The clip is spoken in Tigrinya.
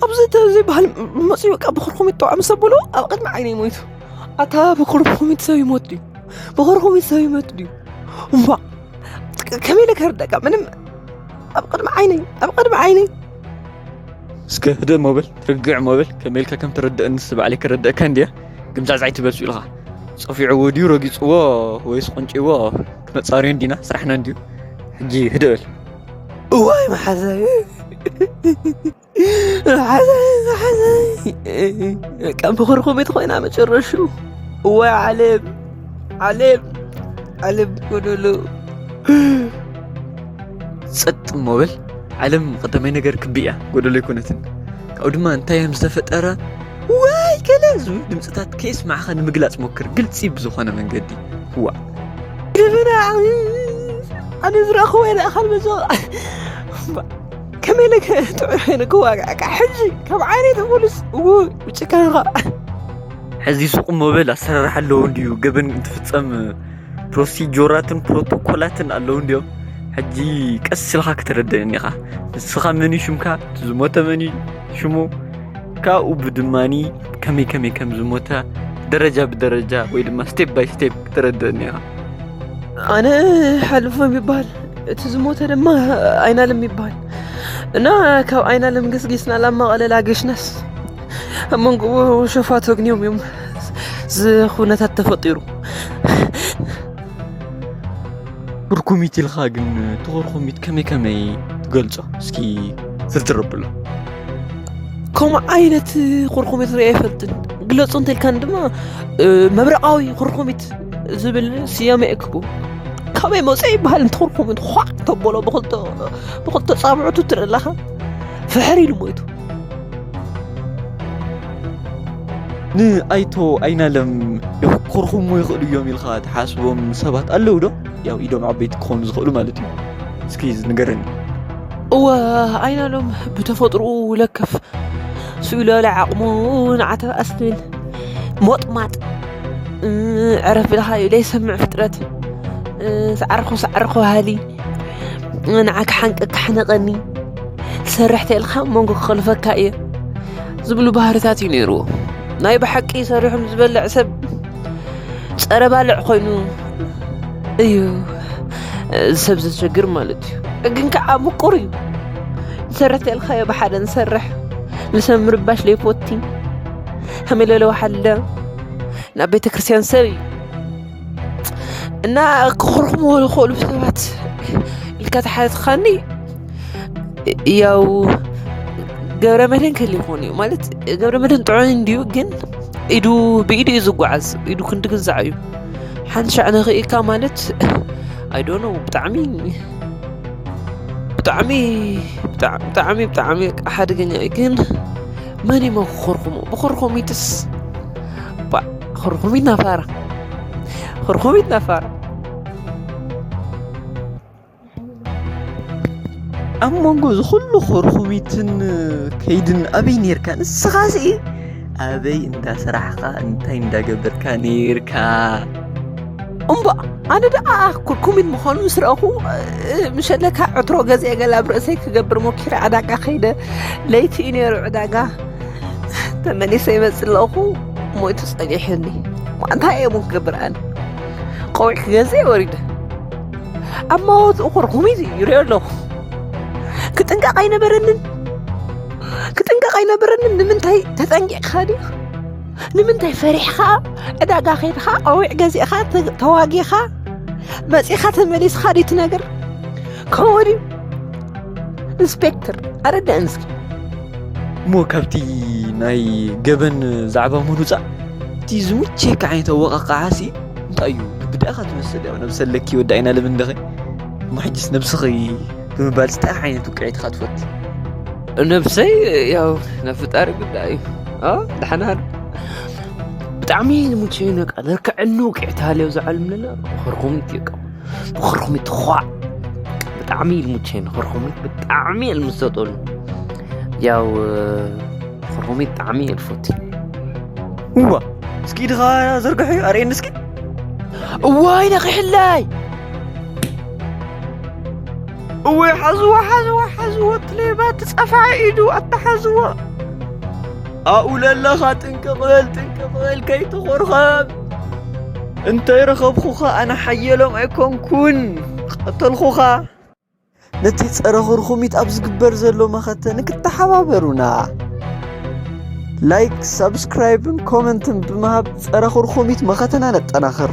ኣብዚ ተዚ በሃል መፅኡ በቃ ብኩርኩሚት ጠዋዕ ምስ ኣበሎ ኣብ ቅድሚ ዓይነይ ሞይቱ። ኣታ ብኩርኩሚት ሰብ ይሞት ድዩ? ብኩርኩሚት ሰብ ይሞት ድዩ? እምባ ከመይ ኢለ ከርደካ? ምንም ኣብ ቅድሚ ዓይነይ ኣብ ቅድሚ ዓይነይ እስከ ህደእ ሞበል ርግዕ ሞበል ከመይ ኢልካ ከም ትረድእንስ ባዕለይ ከረድእካ እንድያ። ግምዛዝ ኣይትበል ስኢልኻ። ጸፊዕዎ ድዩ ረጊጽዎ ወይስ ቆንጭዎ? ክነጻርዮ እንዲና ስራሕና እንድዩ። ሕጂ ህደእ በል። እዋይ መሓዛይ መሓዛይ መሓዛይ ከም ብኹርኹሚት ኮይና መጨረሹ። እዋይ ዓለም ዓለም ዓለም ጎደሎ። ጸጥ እሞ በል። ዓለም ቀዳማይ ነገር ክቢ እያ፣ ጎደሎ ኣይኮነትን። ካብኡ ድማ እንታይ እዮም ዝተፈጠረ ወይ ገለ ዝብል ድምፅታት ከየስማዕኻ ንምግላፅ ሞክር፣ ግልፂ ብዝኾነ መንገዲ። ዋ ግብና ኣነ ዝረእኽዎ የለ ኣኻል መዞ ከመይ ኢለ ጥዑይ ኮይኑ ክዋጋእካ ሕጂ ካብ ዓይነይ ተመሉስ። እው ብጭካንኻ። ሕዚ ሱቕ እሞ በል፣ ኣሰራርሓ ኣለዎ እንድዩ፣ ገበን እንትፍፀም ፕሮሲጆራትን ፕሮቶኮላትን ኣለዉ እንድዮም። ሕጂ ቀስ ኢልካ ክትረድእኒ ኢኻ። ንስኻ መን እዩ ሽምካ? እቲ ዝሞተ መን እዩ ሽሙ? ካብኡ ብድማኒ ከመይ ከመይ ከም ዝሞተ ደረጃ ብደረጃ ወይ ድማ ስቴፕ ባይ ስቴፕ ክትረድእኒ ኢኻ። ኣነ ሓልፎም ይበሃል፣ እቲ ዝሞተ ድማ ኣይናለም ይበሃል። እና ካብ ኣይናለም ገስጊስና ላብ መቐለ ላገሽናስ ኣብ መንጎ ሸፋቱ ኣግንዮም እዮም እዚ ኩነታት ተፈጢሩ። ኩርኩሚት ኢልካ ግን እቲ ኩርኩሚት ከመይ ከመይ ትገልጾ? እስኪ ዝርዝር ኣብሎ። ከምኡ ዓይነት ኩርኩሚት ሪአ ኣይፈልጥን። ግለጹ እንተልካን ድማ እ፣ መብረቓዊ ኩርኩሚት ዝብል ስያመ እክቡ። ካበይ መጽኡ ይበሃል? እቲ ኩርኩሚት ኳዕ ተበሎ ብኽልተ ብኽልተ ጻብዕቱ ትርኢ ኣለኻ። ፍሕር ኢሉ ሞይቱ። ንኣይቶ ኣይናለም የኩርኩሙ ይኽእሉ እዮም ኢልካ ትሓስቦም ሰባት ኣለዉ ዶ? ያው ኢዶም ዓበይቲ ክኾኑ ዝኽእሉ ማለት እዩ። እስኪ ንገረኒ። እወ፣ ኣይናሎም ብተፈጥሮኡ ለከፍ ስኡ ልዕሊ ዓቕሙ ንዓተብ ኣስብል ሞጥማጥ፣ እ፣ ዕረፍ ኢልካዮ ዘይሰምዕ ፍጥረት፣ እ፣ ሳዕርኹ ሳዕርኹ በሃሊ፣ ንዓካ ሓንቀካ ሕነቐኒ፣ ትሰርሕ ተኢልካ መንጎ ክኸልፈካ እየ ዝብሉ ባህርታት እዩ ነይርዎ። ናይ ብሓቂ ሰሪሑ ንዝበልዕ ሰብ ጸረ ባልዕ ኮይኑ እዩ እዚ ሰብ ዘሸግር ማለት እዩ። ግን ከዓ ምቁር እዩ። ንሰርሕ ተልካዮ ብሓደ ንሰርሕ፣ ንሰብ ምርባሽ ለይፈቲ፣ ከመይ ለለዋ ሓለ ናብ ቤተ ክርስቲያን ሰብ እዩ። እና ክኹርኹምዎ ዝኽእሉ ሰባት ኢልካ ተሓትኻኒ፣ ያው ገብረ መድህን ክህል ይኾን እዩ ማለት፣ ገብረ መድህን ጥዑይ እንድዩ፣ ግን ኢዱ ብኢዱ እዩ ዝጓዓዝ፣ ኢዱ ክንዲ ግዛዕ እዩ። ሓንቲ ሻዕ ንኽኢካ ማለት፣ I don't know፣ ብጣዕሚ ብጣዕሚ ብጣዕሚ ብጣዕሚ ሓደገኛ እዩ። ግን መን እሞ ክኹርኹሞ? ብኹርኹሚትስ፣ ባ፣ ኹርኹሚት ናፋራ፣ ኹርኹሚት ናፋራ። ኣብ መንጎ እዚ ኩሉ ኹርኹሚትን ከይድን ኣበይ ኔርካ? ንስኻሲ ኣበይ እንዳሰራሕካ እንታይ እንዳገበርካ ኔርካ? እምባ፣ ኣነ ደኣ ኩርኩሚት ምዃኑ ምስ ረእኹ፣ እ፣ ምሸለካ ዕትሮ ገዚአ ገለ ኣብ ርእሰይ ክገብር ሞኪረ ዕዳጋ ከይደ። ለይቲ እዩ ነይሩ ዕዳጋ። ተመሊሰ ይመጽእ ኣለኹ፣ ሞይቱ ጸኒሑኒ። ማ እንታይ እየ ሞ ክገብር ኣነ? ቆቢዕ ክገዝእ እየ ወሪደ። ኣብ ማወትኡ ኩርኩሚት እዩ ይሪኦ ኣለኹ። ክጥንቀቕ ኣይነበረንን? ክጥንቀቕ ኣይነበረንን? ንምንታይ ተጠንቂቕካ ድዩ? ንምንታይ ፈሪሕኻ ዕዳጋ ከይድኻ ቆቢዕ ገዚእኻ ተ-፣ ተዋጊኻ መጺኻ ተመሊስኻ ድዩ እቲ ነገር? ከምኡ ድዩ? ኢንስፔክተር፣ ኣረድእን እስኪ። እሞ ካብቲ ናይ ገበን ዛዕባ ምኑጻእ፣ እቲ ዝሙቸካ ዓይነት ኣወቃቃዓሲ እንታይ እዩ? ግብዳእኻ ትመስል ያው ነብሰ ኣለኪ ወዲ ኣይናለም እንደኸ። እሞ ሕጅስ ነብስኺ ብምባል እንታይ ዓይነት ውቅዒት ኢኻ ትፈቲ? ነብሰይ ያው ናብ ፍጣሪ ግዳ እዩ። ኣ፣ ደሓና ሃር። ብጣዕሚ ዝሙቸይ ነቃ፣ ለክዐኒ ውቅዒት ሃልዮ ዝዓለም ለለ፣ ኹርኹሚት እዩ። ብኹርኹሚት ኳዕ። ብጣዕሚ እዩ ዝሙቸይ ንኹርኹሚት፣ ብጣዕሚ እየ ልምሰጠሉ። ያው፣ ኹርኹሚት ብጣዕሚ እየ ልፈቱ። እዋ፣ እስኪ ኢድኻ ዘርግሐዮ ኣርእየኒ እስኪ። እዋይ ነኺሕላይ። እወ ሓዝዎ ሓዝዎ ሓዝዎ፣ እቲ ሌባ እቲ ጸፋዒ ኢዱ ኣተሓዝዎ። ኣብኡ ለለኻ ጥንቅቕ በል ጥንቅቕ በል ከይትኾርኸም። እንተይ ረኸብኹኻ ኣነ ሓየሎም ኣይኮንኩን ቀተልኹኻ። ነቲ ጸረ ኩርኩሚት ኣብ ዝግበር ዘሎ መኸተ ንክተሓባበሩና ላይክ፣ ሳብስክራይብን ኮመንትን ብምሃብ ጸረ ኩርኩሚት መኸተና ነጠናኽር።